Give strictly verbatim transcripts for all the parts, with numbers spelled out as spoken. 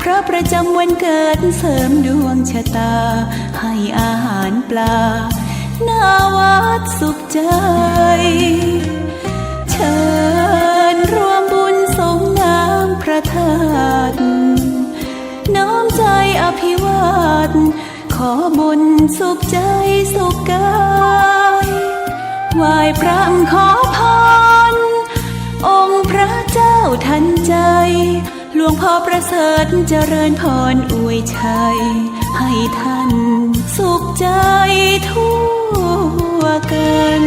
พระประจำวันเกิดเสริมดวงชะตา ให้อาหารปลา หน้าวัดสุขใจ เชิญร่วมบุญสรงน้ำพระธาตุ น้อมใจอภิวาท ขอบุญสุขใจสุขกาย ไหว้พระขอพร องค์พระเจ้าทันใจ หลวงพ่อประเสริฐเจริญพรอวยชัย ให้ท่านสุขใจทั่วกัน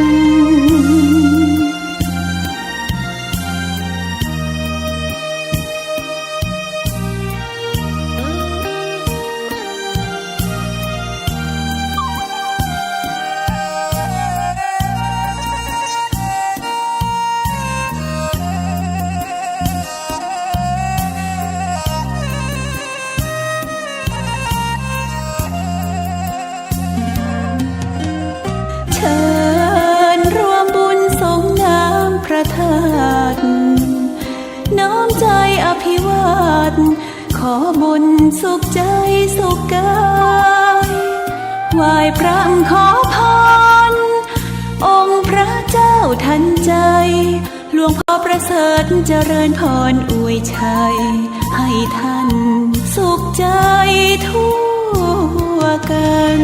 เชิญร่วมบุญสรงน้ำพระธาตุ น้อมใจอภิวาท ขอบุญสุขใจสุขกาย ไหว้พระขอพร องค์พระเจ้าทันใจ หลวงพ่อประเสริฐเจริญพรอวยชัย ให้ท่านสุขใจทั่วกัน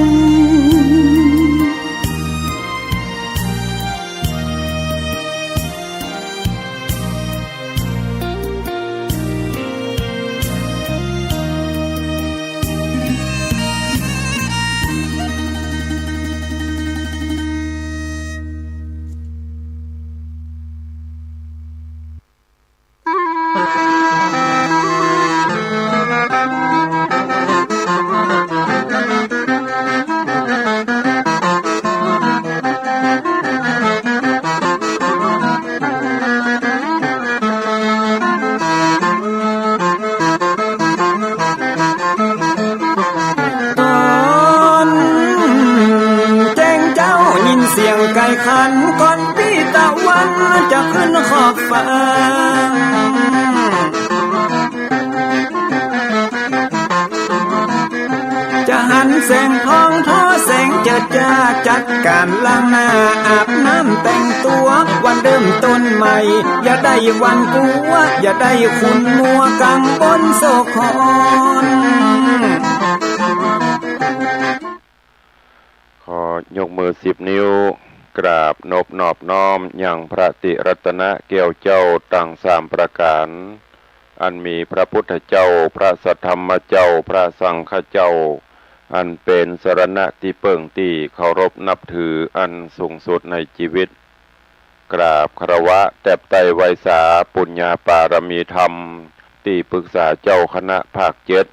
ขอยกมือสิบนิ้ว กราบนบนอบน้อมยังพระติรัตนะแก้วเจ้าตังสามประก๋าน อันมีพระพุทธเจ้า พระสัทธรรมเจ้า พระสังฆเจ้า อันเป๋นสรณะตี้เปิ้งตี้เคารพนับถืออันสูงสุดในจีวิต กราบคารวะแตบไต้ไหว้สาปุญญาปารมีธรรม ตี้ปรึกษาเจ้าคณะภาคเจ็ด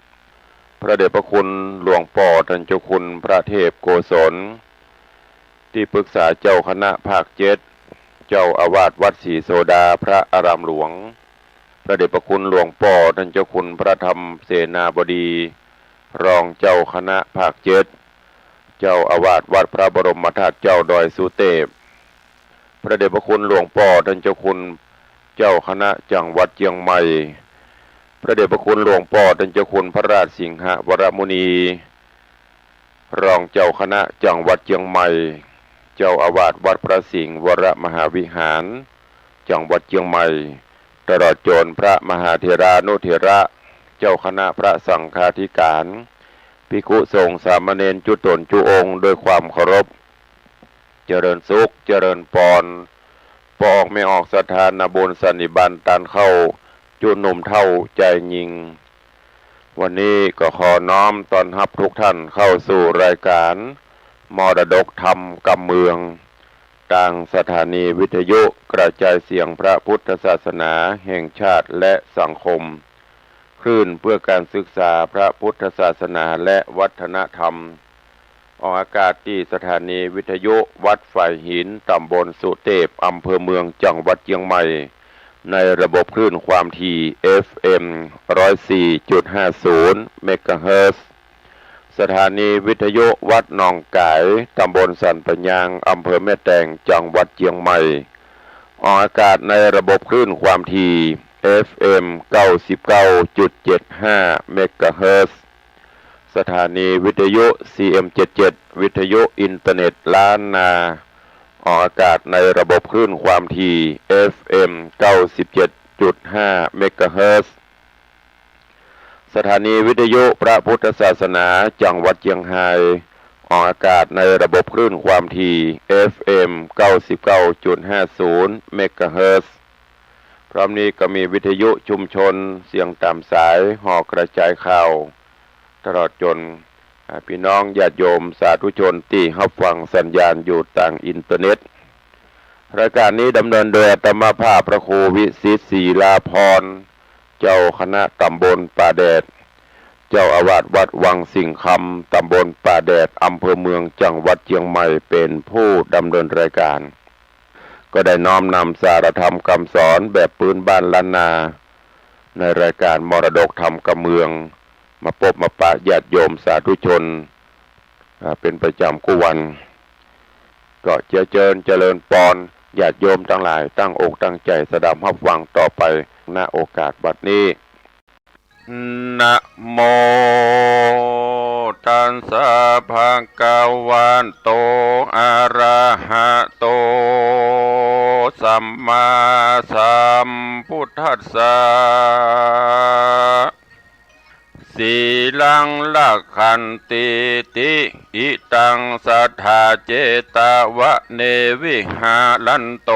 พระเดชพระคุณหลวงป้อต้านเจ้าคุณพระเทพโกศล ตี้ปรึกษาเจ้าคณะภาคเจ็ด เจ้าอาวาสวัดศรีโสดาพระอารามหลวง พระเดชพระคุณหลวงป้อต้านเจ้าคุณพระธรรมเสนาบดี รองเจ้าคณะภาคเจ็ด เจ้าอาวาสวัดพระบรมธาตุเจ้าดอยสุเตพ พระเดชพระคุณหลวงป้อต้านเจ้าคุณเจ้าคณะจังหวัดเจียงใหม่ พระเดชพระคุณหลวงป้อต้านเจ้าคุณพระราชสิงหวรมุนี รองเจ้าคณะจังหวัดเจียงใหม่ เจ้าอาวาสวัดพระสิงห์วรมหาวิหาร จังหวัดเจียงใหม่ ตลอดจ๋นพระมหาเถรานุเถระ เจ้าคณะพระสังฆาธิการ ภิกขุสงฆ์สามเณรจุ๊ต๋นจุ๊องค์ด้วยความเคารพ เจริญสุข เจริญปอน ป้อออกแม่ออกศรัทธานาบุญสันนิบาตต้านเข้า จุ๊หนุ่มเฒ่าจายญิง วันนี้ก็ขอน้อมต้อนฮับทุกท่านเข้าสู่รายการมรดกธรรมกำเมือง ตางสถานีวิทยุกระจายเสียงพระพุทธศาสนาแห่งชาติและสังคม คลื่นเพื่อการศึกษาพระพุทธศาสนาและวัฒนธรรม ออกอากาศตี้สถานีวิทยุวัดฝายหิน ตำบลสุเตพ อำเภอเมือง จังหวัดเจียงใหม่ ในระบบคลื่นความถี่ เอฟเอ็ม ร้อยสี่จุดห้าศูนย์ เมกะเฮิรตซ์ สถานีวิทยุวัดหนองก๋าย ตำบลสันป่ายาง อำเภอแม่แตง จังหวัดเจียงใหม่ ออกอากาศในระบบคลื่นความถี่ เอฟเอ็ม เก้าสิบเก้าจุดเจ็ดห้า เมกะเฮิรตซ์ สถานีวิทยุ ซีเอ็ม เจ็ดเจ็ด วิทยุอินเทอร์เน็ตล้านนา ออกอากาศในระบบคลื่นความถี่ เอฟเอ็ม เก้าสิบเจ็ดจุดห้า เมกะเฮิรตซ์ สถานีวิทยุพระพุทธศาสนาจังหวัดเจียงฮาย ออกอากาศในระบบคลื่นความถี่ เอฟเอ็ม เก้าสิบเก้าจุดห้าศูนย์ เมกะเฮิรตซ์ พร้อมนี้ก็มีวิทยุชุมชนเสียงต๋ามสาย หอกระจายข่าว ตลอดจ๋น อ่า ปี้น้องญาติโยมสาธุชนตี้ฮับฟังสัญญาณอยู่ตางอินเทอร์เน็ต รายก๋านนี้ดำเนินโดยอาตมาภาพพระครูวิสิทธิ์ ศิลาภรณ์ เจ้าคณะต๋ำบลป่าแดด เจ้าอาวาสวัดวังสิงห์คำ ต๋ำบลป่าแดด อำเภอเมือง จังหวัดเจียงใหม่ เป๋นผู้ดำเนินรายก๋าน ก็ได้น้อมนำสาระธรรมกำสอนแบบปื๊นบ้านล้านนา ในรายก๋านมรดกธรรมกำเมือง มาปบมาปะญาติโยมสาธุชน อ่า เป๋นประจ๋ำกู้วัน ก็เจียเจิญเจริญปอน ญาติโยมตังหลายตั้งอกตั้งใจ๋สดับฮับฟังต่อไป ณ โอกาสบัดนี้ นะโม ตัสสะ ภะคะวะโต อะระหะโต สัมมาสัมพุทธัสสะ สีลังรักขันติ ติ อิตัง สัตถา เจตวะเน วิหารันโต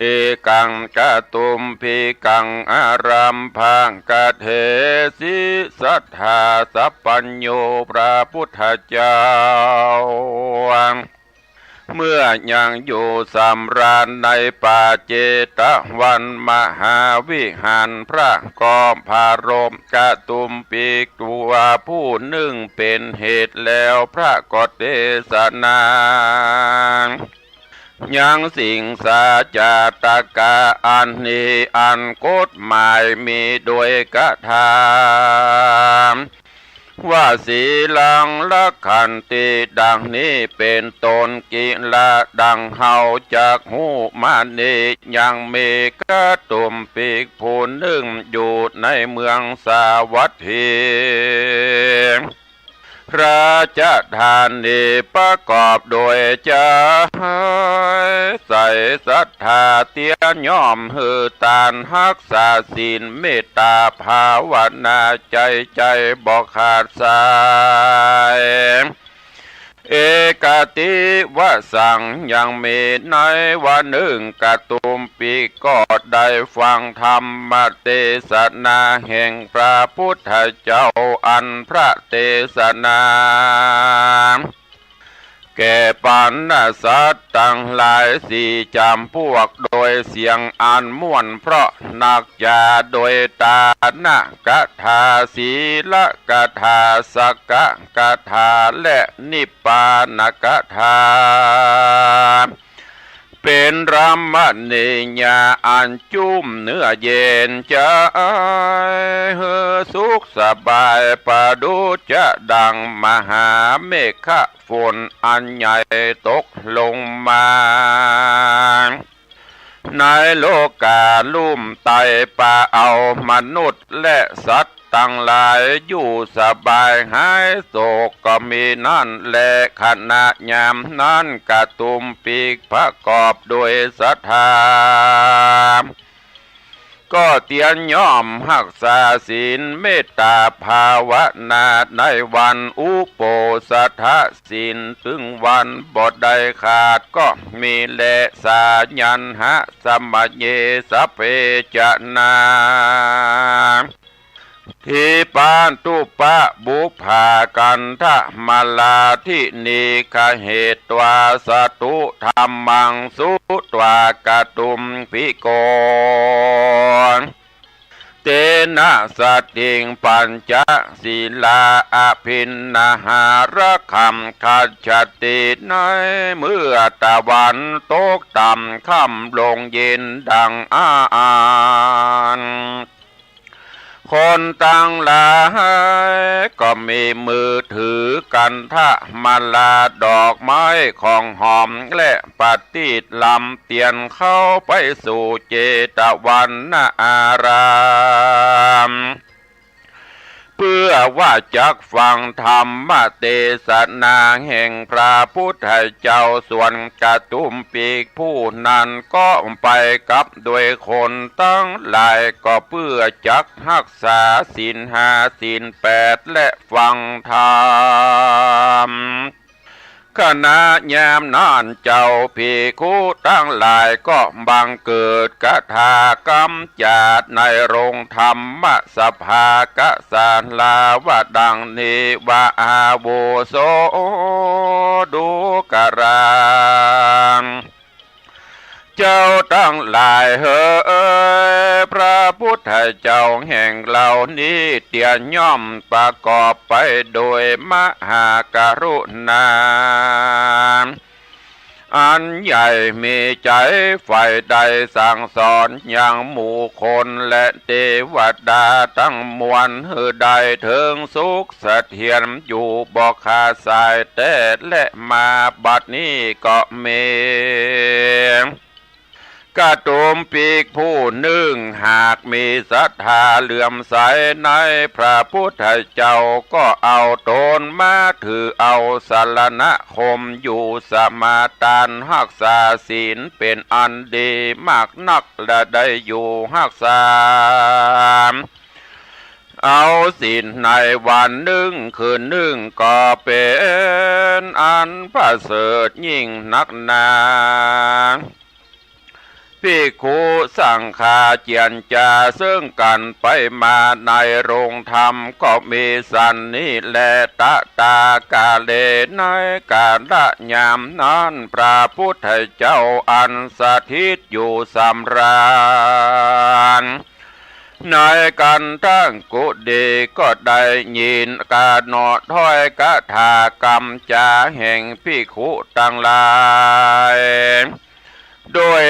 เอกัง กะตุมภิกัง อารัมภะกะเถสิ สัตถา สัพพัญญู พระพุทธเจ้า เมื่อยังอยู่สำราญในป่าเจตวันมหาวิหาร พระก็ปรารภกะตุมภิกตัวผู้นึ่งเป๋นเหตุ แล้วพระก็เตสนา ยังสิงสาจาตกะอันนี้ อันกฎหมายมีโดยกถา ว่าสีลังรักขันติ ดังนี้เป๋นต้น กิลา ดังเฮาจักฮู้มานี้ ยังมีกะตุมภิกผู้นึ่งอยู่ในเมืองสาวัตถี ราชธานี ประกอบโดยจาใสศรัทธา เตียะย่อมหื้อตาน ฮักษาศีล เมตตาภาวนา ใจ๋ใจ๋บ่ขาดสาย เอกติวสัง ยังมีในวันนึ่ง กะตุมภิกก็ได้ฟังธรรมเตสนาแห่งพระพุทธเจ้า อันพระเตสนา แก่บรรดาสัตว์ตังหลายสี่จ๋ำพวก โดยเสียงอันม่วนเพราะนัก จ๋าโดยตานะกถา ศีลกถา สักกะกถา และนิพพานกถา เป๋นรมณียอันจุ่มเนื้อเย็นใจ๋ หื้อสุขสบาย ประดุจจะดังมหาเมฆฝนอันใหญ่ตกลงมา ในโลกาลุ่มไต้ ปะเอามนุษย์และสัตว์ตังหลายอยู่สบายหายโศกก็มีนั้นแล ขณะยามนั้นกะตุมภิกประกอบโดยศรัทธา ก็เตียะย่อมฮักษาศีล เมตตาภาวนา ในวันอุโปสถศีล ตึงวันบ่ได้ขาดก็มีแล สายัณหะสมะเย สะเภจะนา ทีปาตุปะบุพพา กันธะมะลาทินีฆะ เหตวาสะตุธัมมัง สุตวากะตุมภิกโข เตนะสัตถิง ปัญจะศีลา อะภิณหาระคัง คัจฉติ ในเมื่อตะวันตกต่ำ ค่ำลงเย็นดังอาอัน คนตังหลายก็มีมือถือคันธมาลาดอกไม้ของหอมและประทีปลำเตียนเข้าไปสู่เจตวันนาราม เพื่อว่าจักฟังธรรมเตสนาแห่งพระพุทธเจ้า ส่วนกะตุมปีกผู้นั้นก็ไปกับด้วยคนตังหลาย ก็เพื่อจักฮักษาศีลห้าศีลแปดและฟังธรรม ขณะยามนั้นเจ้าภิกขุตังหลายก็บังเกิดคาถากำจาในโรงธรรมสภา กสาลาว่าดังนี้ว่า อาวุโส ดูกรา เจ้าตังหลายเหย พระพุทธเจ้าแห่งเฮานี้เตียนย่อมประกอบไปโดยมหากรุณาอันใหญ่ มีใจ๋ใฝ่ใด่สั่งสอนยังหมู่คนและเตวดาตังมวล หื้อได้เถิงสุขเสถียรอยู่บ่ขาดสายแต๊ และมาบัดนี้ก็มี กะตุมปีกผู้นึ่ง หากมีศรัทธาเหลื่อมใสในพระพุทธเจ้า ก็เอาตนมาถือเอาสรณคม อยู่สมาทานฮักษาศีลเป๋นอันดีมากนัก และได้อยู่ฮักษาเอาศีลในวันนึ่งคืนนึ่ง ก็เป๋นอันประเสริฐยิ่งนักหนา ภิกขุสังฆาเจียรจาเซิ่งกั๋นไปมาในโรงธรรม ก็มีสันนี้แล ตะตากาเล ในกาละยามนั้น พระพุทธเจ้าอันสถิตอยู่สำราญในคันธกุฏี ก็ได้ยินกาหนอถ้อยคาถากำจาแห่งภิกขุตังหลาย โดย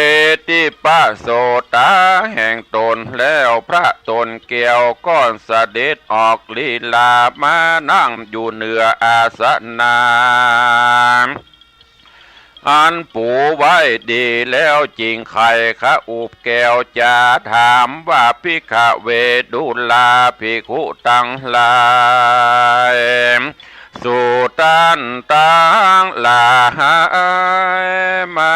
ทิพโสตาแห่งตนแล้ว พระต๋นแก้วก็เสด็จออกลีลามานั่งอยู่เหนืออาสนะอันปูไว้ดีแล้ว จึงไขขอุบแก้วจาถามว่า ภิกขเว ดูราภิกขุตังหลาย สูต้านตังหลาย มา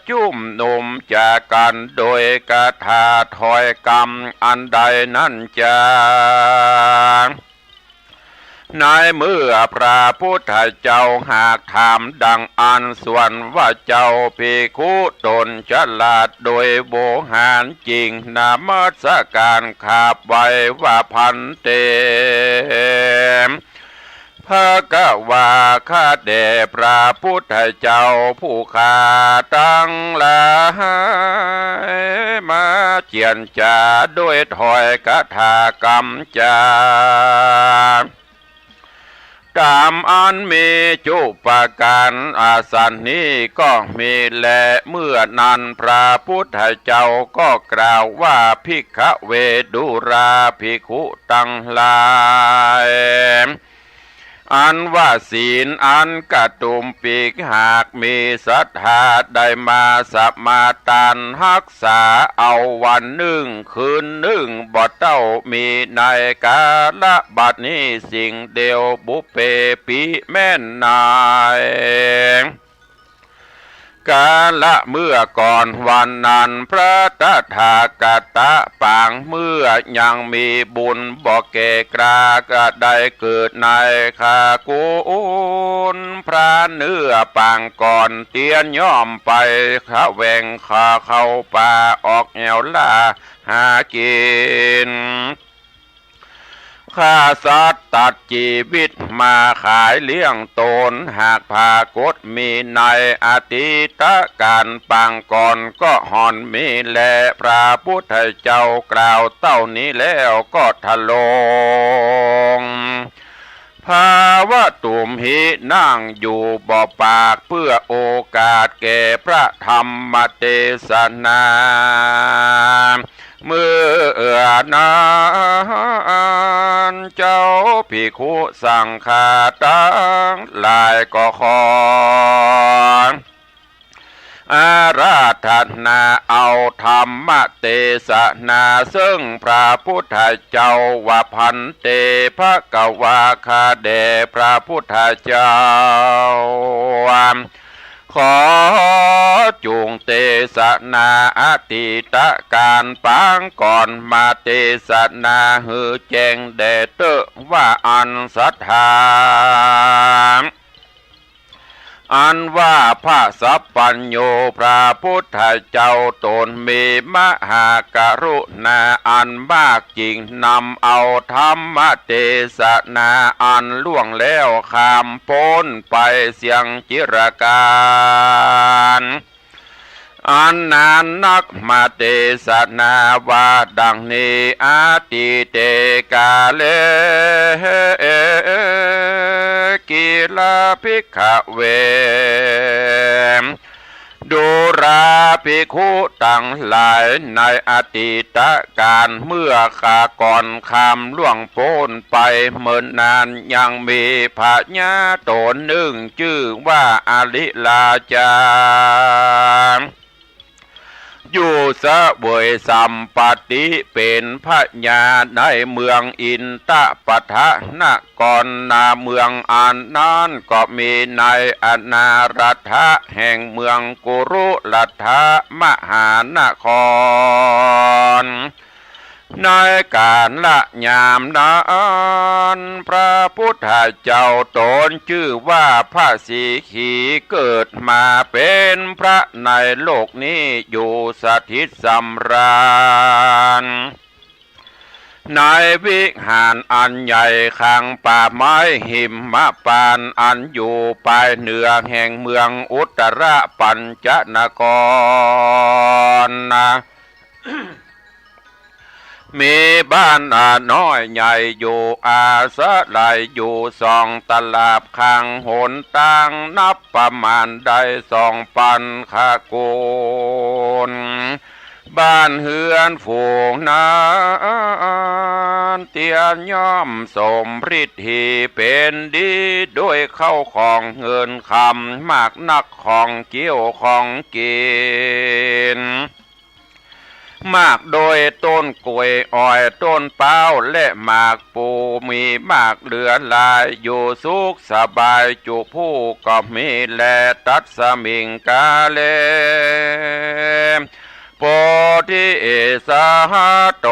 จุมนุมจากั๋นโดยคาถาถ้อยกำอันใดนั้นจา ในเมื่อพระพุทธเจ้าหากถามดังอั้น ส่วนว่าเจ้าภิกขุต๋นฉลาดโดยโวหาร จึงนมัสก๋านขาบไหว้ว่า ภันเต ภะคะวา ข้าแด่พระพุทธเจ้าผู้ข้าตังหลายมาเจียรจาโดยถ้อยคาถากำจา ต๋ามอันมีจุปการอันนี้ก็มีแล เมื่อนั้นพระพุทธเจ้าก็กล่าวว่า ภิกขเว ดูราภิกขุตังหลาย อันว่าศีลอันกะตุมปีกหากมีศรัทธาได้มาสมาทานฮักษาเอาวันนึ่งคืนนึ่ง บ่เต้ามีในกาละบัดนี้สิ่งเดียว ปุพเพปิ แม่นใน กาละเมื่อก่อนวันนั้น พระตถาคตะปางเมื่อยังมีบุญบ่แก่กล้า ก็ได้เกิดในขกุลพระเนื้อปางก่อน เตียนย่อมไปแสวงหาเข้าป่าออกแอ่วล่าหากิ๋น ฆ่าสัตว์ตัดจีวิตมาขายเลี้ยงต๋น หากผากฏมีในอดีตก๋านปางก่อน ก็ฮ่อนมีแล พระพุทธเจ้ากล่าวเต้านี้แล้วก็ทรง ภาวะตุมหิ นั่งอยู่บ่ปาก เปื้อโอกาสแก่พระธรรมเตสนา เมื่อนั้นเจ้าภิกขุสังฆาตังหลายก็ขอ อาราธนาเอาธรรมเตสนา ซึ่งพระพุทธเจ้าว่า ภันเต ภะคะวา ข้าแด่พระพุทธเจ้า ขอจุ่งเตสนาอดีตกาลปางก่อนมาเตสนาหื้อแจ้งแด่เต๊อะว่า อันศรัทธา อันว่าพระสัพพัญญูพระพุทธเจ้าตนมีมหากรุณาอันมาก จึงนำเอาธรรมเตสนาอันล่วงแล้วข้ามป๊นไปเสี้ยงจิรกาลอันนานนัก มาเตสนาว่าดังนี้ อดีเตกาเล กิลา ภิกขเว ดูราภิกขุตังหลาย ในอดีตกาลเมื่อคาก่อนข้ามล่วงป๊นไปเมินนาน ยังมีพญาต๋นนึ่งจื้อว่าอริราชา อยู่เสวยสัมปัตติเป๋นพญาในเมืองอินทปัฏฐนคร นาเมืองอันนั้นก็มีในอนารัตถะแห่งเมืองกุรุรัตถมหานคร ในกาละยามนั้น พระพุทธเจ้าตนจื้อว่าพระสีขีเกิดมาเป๋นพระในโลกนี้อยู่สถิตสำราญ ในวิหารอันใหญ่ข้างป่าไม้หิมพานต์อันอยู่ปายเหนือแห่งเมืองอุตตรปัญจนคร มีบ้านน้อยใหญ่อยู่อาศัยอยู่สองตลับ ข้างหนตางนับประมาณได้สองปันขกูล บ้านเฮือนฝูงนั้นเตี้ยย่อมสมปริตถีเป๋นดีด้วยเข้าของเงินคำ มากนักของเกี้ยวของกิ๋น มากโดยต้นก๋วยอ้อย ต้นพร้าว และหมากพลู มีมากเหลือหลาย อยู่สุขสบายจุผู้ก็มีแล ตัสมิงกาเล โพธิสหัตโต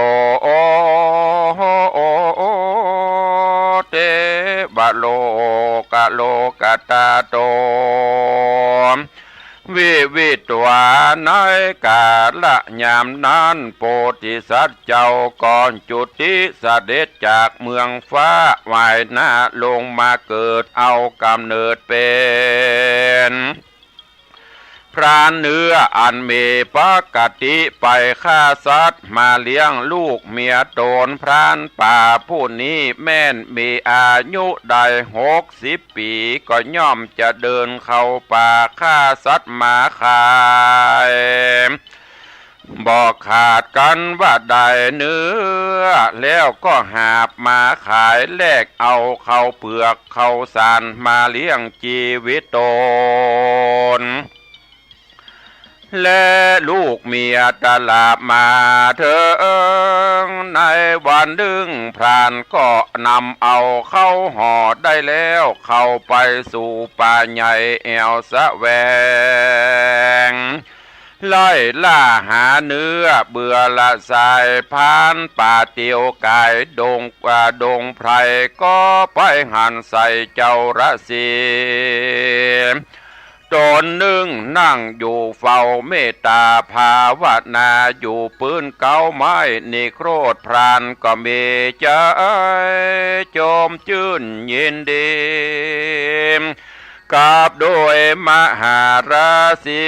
เตวโลกโลกัตตาโต วิวิตวา ในกาละยามนั้น โพธิสัตว์เจ้าก็จุติเสด็จจากเมืองฟ้า ว่ายน้ำลงมาเกิด เอาก๋ำเนิดเป๋นพรานเนื้อ อันมีปกติไปฆ่าสัตว์มาเลี้ยงลูกเมียต๋น พรานป่าผู้นี้แม่นมีอายุได้หกสิบ ปี๋ก็ย่อมจะเดินเข้าป่าฆ่าสัตว์มาขาย บ่ขาดกั๋นว่าได้เนื้อแล้วก็หาบมาขาย แลกเอาข้าวเปือกข้าวสารมาเลี้ยงจีวิตต๋น และลูกเมียตลาดมาเถิง ในวันนึ่งพรานก็นำเอาข้าวห่อได้แล้ว เข้าไปสู่ป่าใหญ่แอ่วแสวง ไล่ล่าหาเนื้อเบื่อละสาย พรานป่าเตียวก๋ายดง อ่า ดงไพร ก็ไปหันใส่เจ้าฤๅษี ต๋นนึ่งนั่งอยู่เฝ้าเมตตาภาวนาอยู่ปื้นเก๊าไม้นิโครธ พรานก็มีใจ๋จมจื้นยินดี ก ราบโดยมหาราศี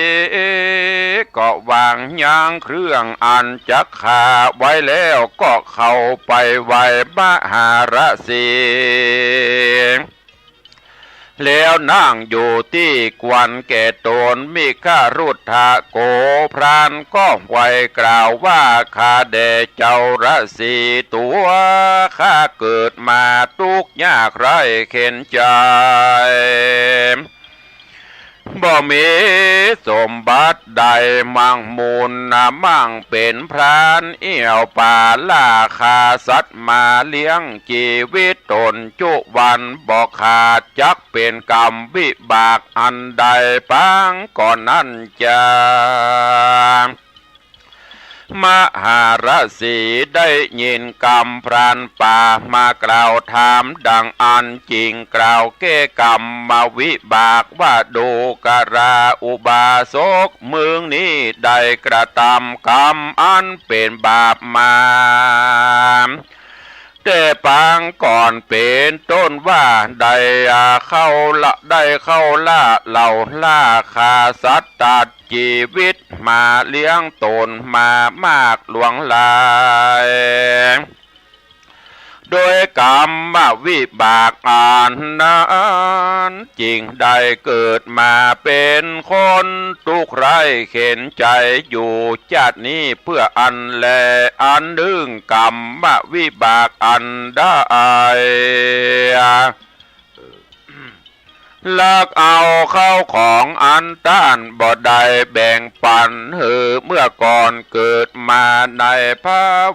ก็วางยั้งเครื่องอันจักฆ่าไว้แล้ว ก็เข้าไปไหว้มหาราศี แล้วนั่งอยู่ตี้ควรแก่ตน มิครุฑโข พรานก็ไหว้กล่าวว่า ข้าแต่เจ้าราศี ตั๋วข้าเกิดมาตุ๊กข์ยากไร้เข็ญใจ๋ บ่มีสมบัติใดมั่งมูลนามั่ง เป๋นพรานเอี้ยวป่าล่าฆ่าสัตว์มาเลี้ยงจีวิตตนจุวันบ่ขาด จักเป๋นกรรมวิบากอันใดปางก่อนนั้นจา มหาราศีได้ยินกำพรานป่ามากล่าวถามดังอั้น จึงกล่าวแก้กรรมวิบากว่า ดูกราอุบาสก มึงนี้ได้กระตำกรรมอันเป๋นบาปมา แต่ปางก่อนเป๋นต้นว่า ได้เข้าละ ได้เข้าล่าเหล่าล่าฆ่าสัตว์ตัดจีวิตมาเลี้ยงตนมามากหลวงหลาย โดยกรรมวิบากอันนั้น จึงได้เกิดมาเป๋นคนตุ๊กข์ไร้เข็ญใจ๋อยู่จาตินี้เปื้ออั้นแล อันนึ่งกรรมวิบากอันได้ ลักเอาเข้าของอันต้านบ่ได้แบ่งปันหื้อเมื่อก่อน เกิดมาในภ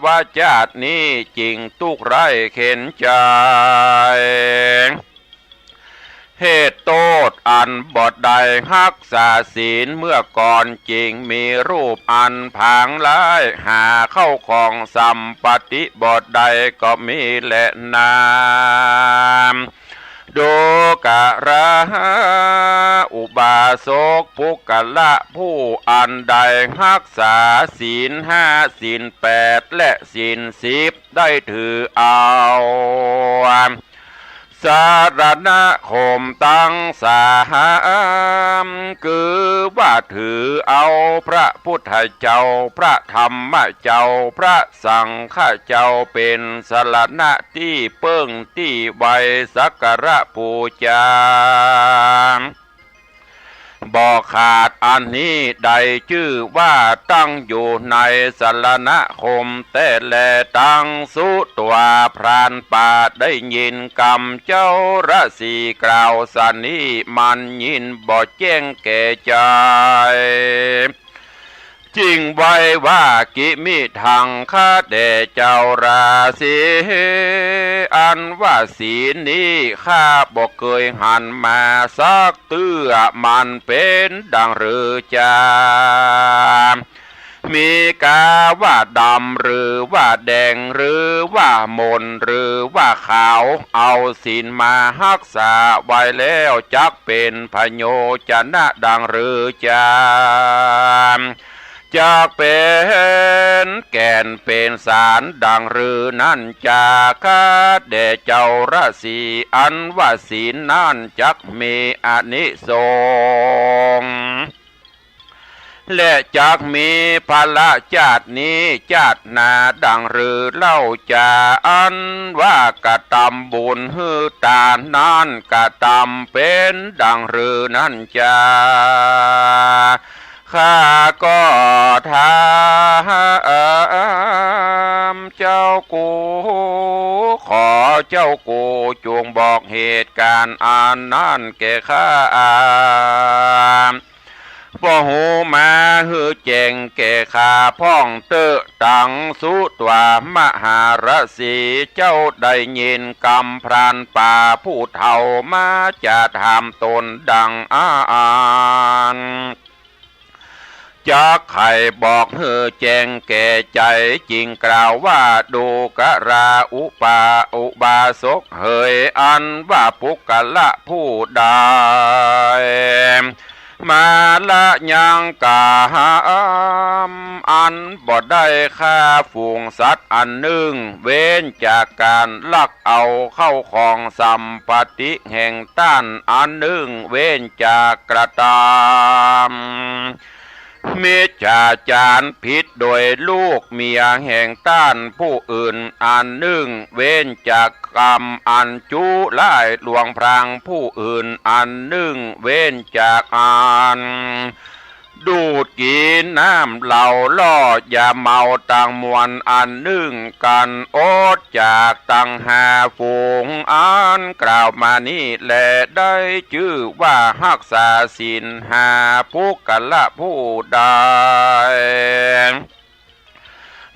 วชาตินี้จึงตุ๊กข์ไร้เข็ญใจ๋ เหตุโต้ษอันบ่ได้ฮักษาศีลเมื่อก่อน จึงมีรูปอันผางร้าย หาเข้าของสัมปติบ่ได้ก็มีแลนา ดูกราอุบาสก ปุคคละผู้อันได้ฮักษาศีลห้า ศีลแปด และศีลสิบ ได้ถือเอา สรณคมตังสาม คือว่าถือเอาพระพุทธเจ้า พระธรรมเจ้า พระสังฆเจ้าเป๋นสรณะตี้เปิ้งตี้ไหว้สักการะปู๋จา บ่ขาด อันนี้ได้จื้อว่าตั้งอยู่ในสรณคมแต๊แล ตังสุตวา พรานป่าได้ยินกำเจ้าราศีกล่าวสันนี้ มันยินบ่แจ้งแก่ใจ๋ จึงไหว้ว่า กิมิทัง ข้าแต่เจ้าราศี อันว่าศีลนี้ข้าบ่เกยหันมาสักเตื้อ มันเป๋นดังหรือจา มีกาว่าดำหรือว่าแดง หรือว่ามนหรือว่าขาว เอาศีลมาฮักษาไว้แล้ว จักเป๋นพโยชนะดังหรือจา จักเป๋นแก่นเป๋นสารดังหรือนั้นจา ข้าแต่เจ้าราศี อันว่าศีลนั้นจักมีอานิสงส์ และจักมีผละจาตินี้จาติหน้าดังหรือเล่าจา อันว่ากระตำบุญหื้อตานนั้น กระตำเป๋นดังหรือนั้นจา ข้าก็ถามเจ้ากู ขอเจ้ากูจงบอกเหตุการณ์อันนั้นแก่ข้า บ่ฮู้มาหื้อแจ้งแก่ข้าพ่องเต๊อะ ตังสุตวา มหาราศีเจ้าได้ยินกำพรานป่าผู้เฒ่ามาจะถามตนดังอั้น จักใค่บอกหื้อแจ้งแก่ใจ๋ จึงกล่าวว่า ดูกราอุปา อุบาสกเหย อันว่าปุคคละผู้ใด มาละยังกำ อันบ่ได้ฆ่าฝูงสัตว์อันนึ่ง เว้นจากก๋านลักเอาเข้าของสัมปติแห่งต้านอันนึ่ง เว้นจากกระตำ มิจฉาจารผิดโดยลูกเมียแห่งต้านผู้อื่นอันนึ่ง เว้นจากกรรมอันจุร้ายลวงพรางผู้อื่นอันนึ่ง เว้นจากอันดูดกิ๋นน้ำเหล้าล่อยาเมาตังมวลอันนึ่ง กั๋นอดจากตังห้าฝูงอันกล่าวมานี้แล ได้จื้อว่าฮักษาศีลห้า ปุคคละผู้ใด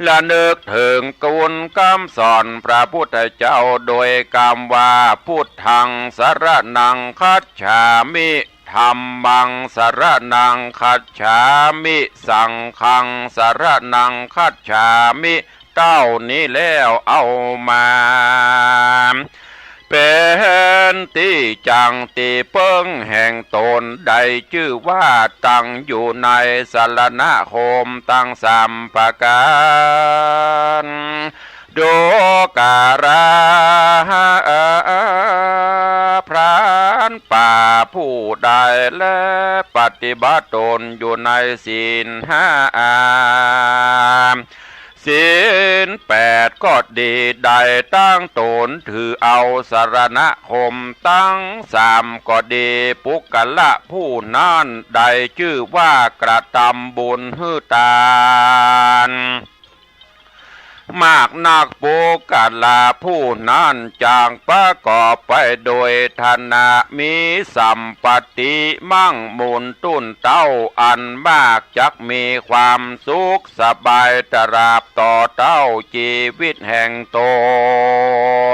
ระนึกเถิงคุณกำสอนพระพุทธเจ้าโดยกำว่า พุทธังสรณังคัจฉามิ ธัมมังสรณังคัจฉามิ สังฆังสรณังคัจฉามิ เต้านี้แล้วเอามา เป๋นตี้จั้งตี้เปิ้งแห่งต๋น ได้จื้อว่าตั้งอยู่ในสรณคมตังสามประก๋าน ดูกรา พรานป่าผู้ใดแล ปฏิบัติต๋นอยู่ในศีลห้า ศีลแปดก็ดี ได้ตั้งต๋นถือเอาสรณคมตังสามก็ดี ปุคคละผู้นั้นได้จื้อว่ากระตำบุญหื้อตาน มากนัก ปุคคละผู้นั้นจักประกอบไปโดยฐานะ มีสัมปติมั่งมูลตุ้นเต้าอันมาก จักมีความสุขสบายตราบต่อเต้าจีวิตแห่งต๋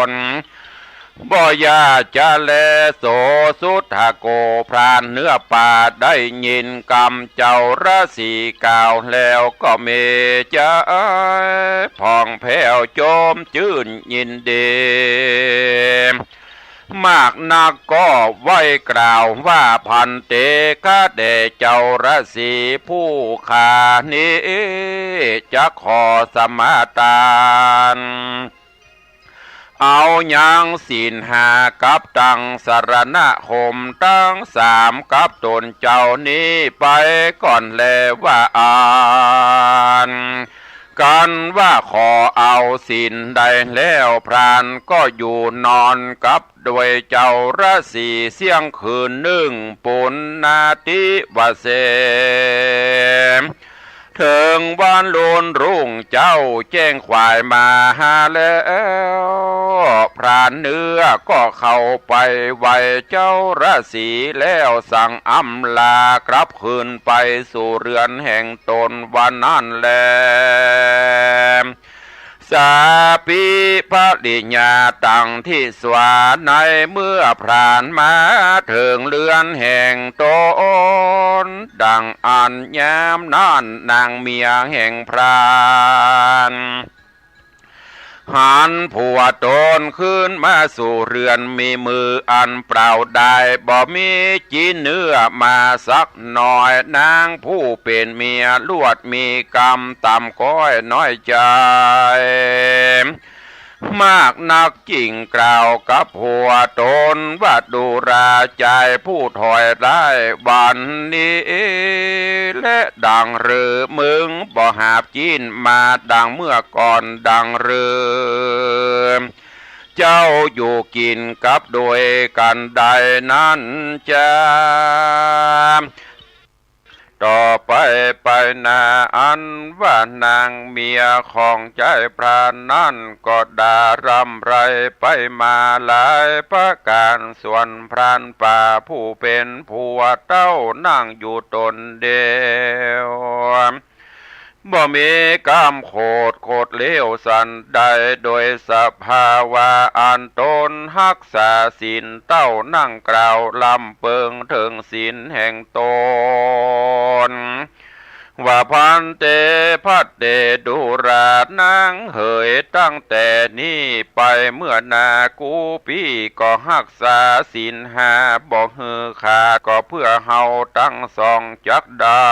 น บ่อย่าจะแล โสสุทธโก พรานเนื้อป่าได้ยินกำเจ้าฤๅษีกล่าวแล้วก็มีใจ๋ผ่องแผ้วโจมจื้นยินดี มากนักก็ไหว้กล่าวว่า ภันเต ข้าแต่เจ้าฤๅษีผู้ข้านี้ จักขอสมาตาน เอายังศีลห้ากับตังสรณคมตังสามกับต๋นเจ้านี้ไปก่อนแลว่าอั้น กันว่าขอเอาศีลได้แล้ว พรานก็อยู่นอนกับโดยเจ้าฤๅษีเสี้ยงคืนนึ่ง ปุณณาทิวเส เถิงวันลุนรุ่งเจ๊าแจ้งขวายมาหาแล้ว พรานเนื้อก็เข้าไปไหว้เจ้าฤๅษีแล้วสั่งอำลากลับคืนไปสู่เรือนแห่งต๋นวันนั้นแล สาปิภริยา ตังทิสวา ในเมื่อพรานมาเถิงเรือนแห่งต๋น ดังอั้นยามนั้นนางเมียแห่งพราน หันผัวต๋นคืนมาสู่เรือนมีมืออันเปล่าดาย บ่มีจิ๊นเนื้อมาสักหน่อย นางผู้เป๋นเมียลวดมีกำต่ำก้อยน้อยใจ๋ มากนักจึ่งกล่าวกับผัวต๋นว่า ดูราจายผู้ถอยร้าย วันนี้แลดังเรือ มึงบ่หาบจิ๊นมาดังเมื่อก่อนดังเรือ เจ้าอยู่กิ๋นกับโดยกั๋นได้นั้นจา ต่อไปไปหน้าอันว่านางเมียของจายพรานนั้นก็ด่าร่ำไรไปมาหลายประก๋าน ส่วนพรานป่าผู้เป๋นผัวเต้านั่งอยู่ต๋นเดียว บ่มีกำโขดโขดเลวสันใด โดยสภาวะอันต๋นฮักษาศีลเต้านั่งกล่าวลำเปิงเถิงศีลแห่งต๋น ว่า ภันเต ภัตเต ดูรา นางเหย ตั้งแต่นี้ไปเมื่อนา กูปี้ก็ฮักษาศีลห้าบ่หื้อขาด ก็เพื่อเฮาตังสองจักได้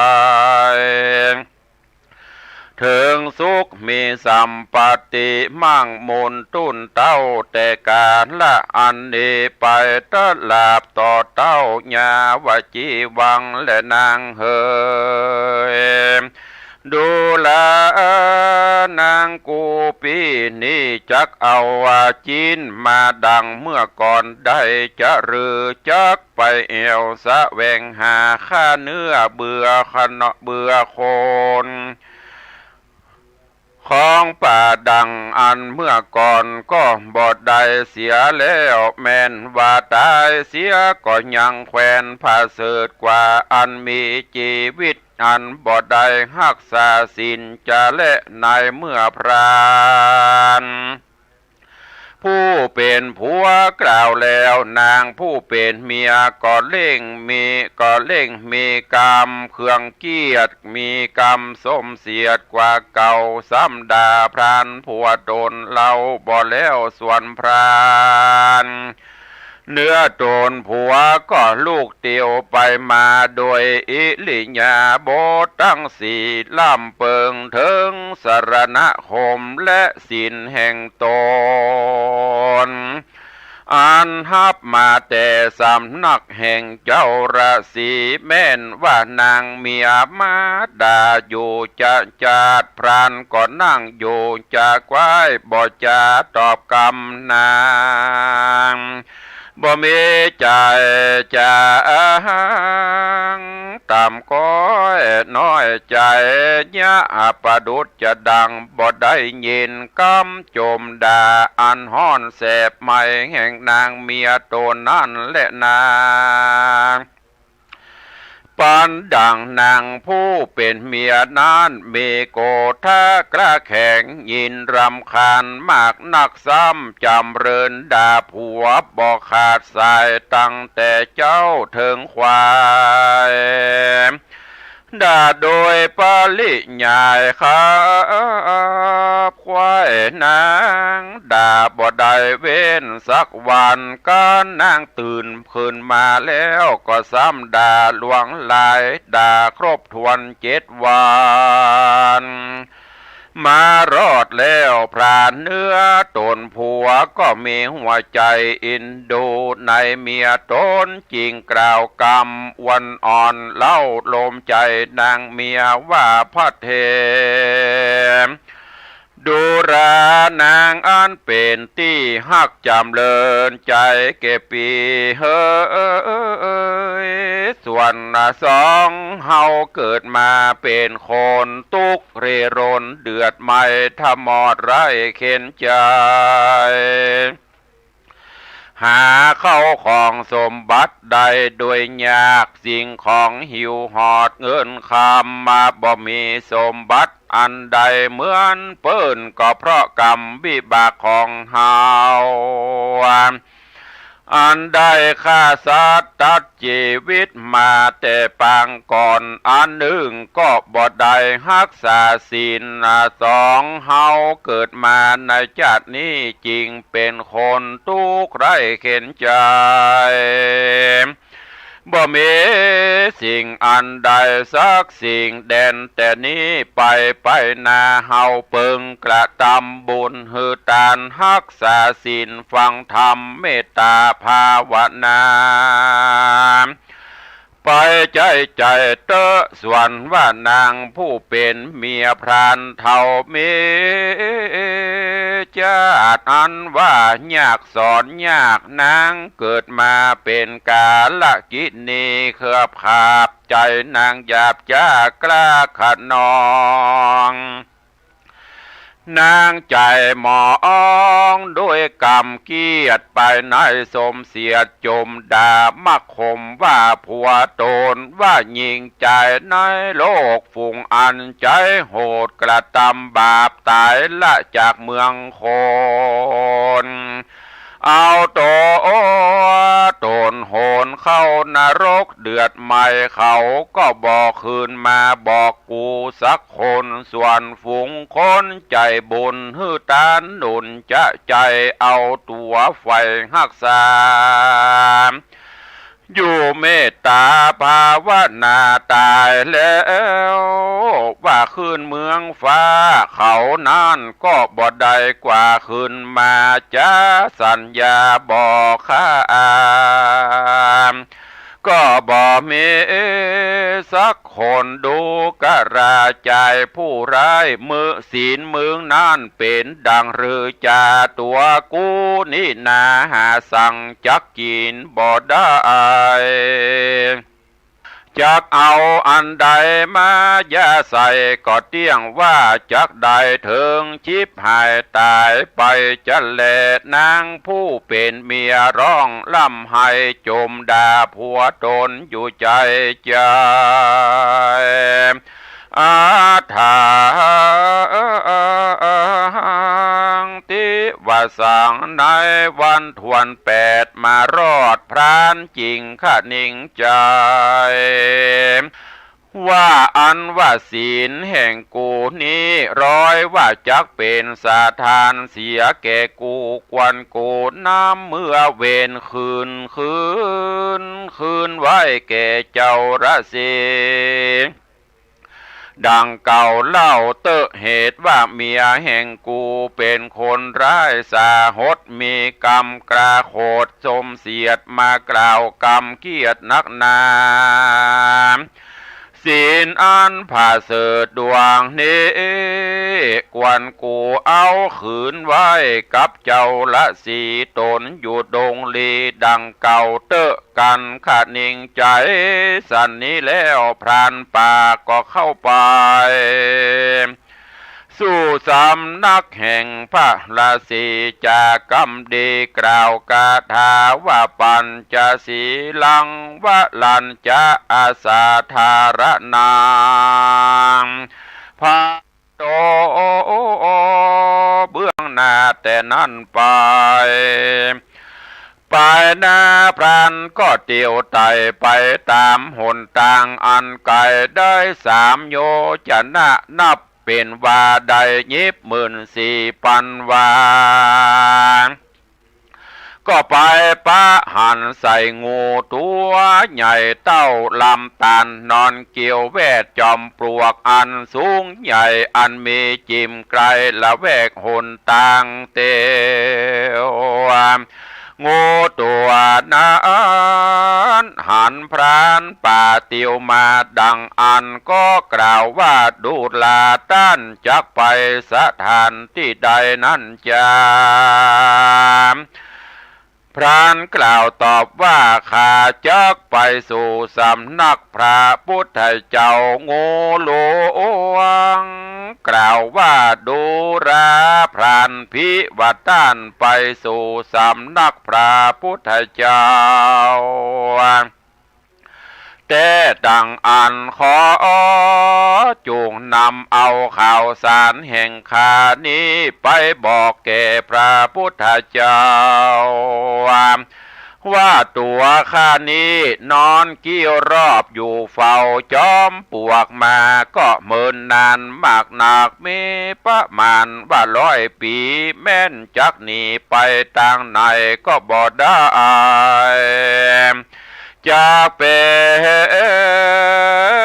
เถิงสุขมีสัมปัตติมั่งมูลตุ้นเต๊า แต่กาละอันนี้ไปตราบต่อเต๊า ยาวจีวัง แลนางเหย ดูรา นางกูปี้นี้จักเอาว่าจิ๊นมาดังเมื่อก่อนได้จะหรือ จักไปแอ่วแสวงหาข้าเนื้อเบื่อขนเบื่อคน ของป่าดังอันเมื่อก่อนก็บ่ได้เสียแล้ว แม่นว่าต๋ายเสียก็ยังแควนผะเสริฐกว่าอันมีจีวิต อันบ่ได้ฮักษาศีลจะแล ในเมื่อพรานผู้เป๋นผัวกล่าวแล้ว นางผู้เป๋นเมียก็เล่งมี ก็เล่งมีกำเคืองเกียจ มีกำส้มเสียดกว่าเก่า ซ้ำด่าพรานผัวต๋นเล่าบ่แล้ว ส่วนพรานเนื้อต๋นผัวก็ลุกเตียวไปมา โดยอิริยาบถตังสี่ ล่ำเปิงเถิงสรณคมและศีลแห่งต๋น อันฮับมาแต่สำนักแห่งเจ้าราศี แม่นว่านางเมียมาด่าอยู่จะจาด พรานก็นั่งอยู่จะกว้าย บ่จาตอบกำนาง บ่มีใจ๋จะต่ำก้อยน้อยใจ๋ เยียะประดุจจะดังบ่ได้ยินกำจมด่าอันฮ้อนแสบไหม้แห่งนางเมียต๋นนั้นแลนา ปันดังนางผู้เป๋นเมียนั้นมีโกธะกล้าแข็ง ยินรำคาญมากนัก ซ้ำจ๋ำเริญด่าผัวบ่ขาดสาย ตั้งแต่เจ๊าเถิงควาย ด่าโดยปริยายครับ ควายนางด่าบ่ได้เว้นสักวัน กั๋นนางตื่นขึ้นมาแล้วก็ซ้ำด่าหลวงหลาย ด่าครบถ้วนเจ็ดวัน มารอดแล้วพรานเนื้อต๋นผัวก็มีหัวใจ๋อินดูในเมียต๋น จึงกล่าวกำอวนอ่อนเล้าโลมใจ๋นางเมียว่า พระเถร ดูรานางอันเป๋นตี้ฮักจ๋ำเริญใจ๋แก่ปี้เหย ส่วนสองเฮาเกิดมาเป๋นคนตุ๊กข์เร่ร่อนเดือดไหม้ทะมอดไร้เข็ญใจ๋ หาเข้าของสมบัติได้โดยยาก สิ่งของหิวหอดเงินคำมาบ่มีสมบัติอันใดเหมือนเปิ้น ก็เพราะกรรมวิบากของเฮา อันได้ฆ่าสัตว์ตัดจีวิตมาแต่ปางก่อน อันนึ่งก็บ่ได้ฮักษาศีล สองเฮาเกิดมาในจาตินี้จึงเป๋นคนตุ๊กข์ไร้เข็ญใจ๋ บ่มีสิ่งอันใดสักสิ่ง แดนแต่นี้ไป ไปหน้าเฮาเปิงกระตำบุญหื้อตาน ฮักษาศีล ฟังธรรม เมตตาภาวนา ไปใจ๋ใจ๋เต๊อะ ส่วนว่านางผู้เป๋นเมียพรานเฒ่า มีจาติอันว่ายากสอนยาก นางเกิดมาเป๋นกาลกิณี เคือบขาบใจ๋นางหยาบจ๊ากล้าขนอง นางใจ๋หมองด้วยกำเกียจ ไปในสมเสียดจมด่ามักข่มว่าผัวต๋น ว่ายิ่งใจ๋ในโลก ฝูงอันใจ๋โหดกระตำบาปต๋ายละจากเมืองคน เอาตั๋วต๋นโหน เข้านรกเดือดไหม้ เขาก็บ่ขึ้นมาบอกกูสักคน ส่วนฝูงคนใจ๋บุญหื้อตานหนุนจะใจ๋เอาตั๋วใฝ่ฮักษา อยู่เมตต๋าภาวนาต๋ายแล้ว ว่าขึ้นเมืองฟ้า เขานั้นก็บ่ได้กว่าขึ้นมา จะสัญญาบอกข้า ก็บ่มีสักคน ดูกราจายผู้ร้าย มื้อศีลมึงนั้นเป๋นดั่งฤๅจา ตั๋วกูนี้นา หาสังจักกิ๋นบ่ได้ จักเอาอันใดมาหย่าใส่ ก็เตี้ยงว่าจักได้เถิงฉิบหายต๋ายไปจะแล นางผู้เป๋นเมียร้องร่ำไห้จมด่าผัวต๋นอยู่ใจ๋ใจ๋ อาถรรพ์ ติวสัง ในวันถ้วนแปดมารอด พรานจิ่งคะนิงใจ๋ ว่าอันว่าศีลแห่งกูนี้ ร้อยว่าจักเป๋นสถานเสียแก่กู ควรกูนำเมือเวรคืน คืน คืนไว้แก่เจ้าราสี ดังเก่าเล่าเต๊อะ เหตุว่าเมียแห่งกูเป๋นคนร้ายสาหด มีกำกล้าโขดสมเสียด มากล่าวกำเคียดนักหนา ศีลอันผาเสริฐดวงนี้ ควรกูเอาคืนไว้กับเจ้าราสี ต๋นอยู่ดงลีดังเก่าเต๊อะ กันคะนิงใจ๋สันนี้แล้ว พรานป่าก็เข้าไป สู่สำนักแห่งพระราสี จากำดีกล่าวคาถาว่า ปัญจสีลังวรัญจะ อสาทาระนัง พระ โต เบื้องหน้าแต่นั้นไป ไปหน้าพรานก็เตียวไต่ไปต๋ามหนตางอันไก๋ได้สามโยชนะ นับเป๋นว่าได้ยิบหมื่นสี่ปันวา ก็ไปปะหันใส่งูตั๋วใหญ่เต้าลำต๋าน นอนเกี่ยวแวดจอมปลวกอันสูงใหญ่ อันมีจิ่มไก๋ละแวกหนตางเตียว งูตั๋วนั้นหันพรานป่าเตียวมาดังอั้น ก็กล่าวว่า ดูราต้านจักไปสถานตี้ใดนั้นจา พรานกล่าวตอบว่า ข้าจักไปสู่สำนักพระพุทธเจ้า งูหลวงกล่าวว่า ดูราพราน ผิว่าต้านไปสู่สำนักพระพุทธเจ้า แต๊ดังอั้นขอจุ่งนำเอาข่าวสารแห่งข้านี้ไปบอกแก่พระพุทธเจ้า ว่าตั๋วข้านี้นอนเกี้ยวรอบอยู่เฝ้าจอมปลวกมา ก็เมินนานมากนัก มีประมาณว่าร้อยปี๋ แม้นจักหนีไปตางไหนก็บ่ได้ จักเป๋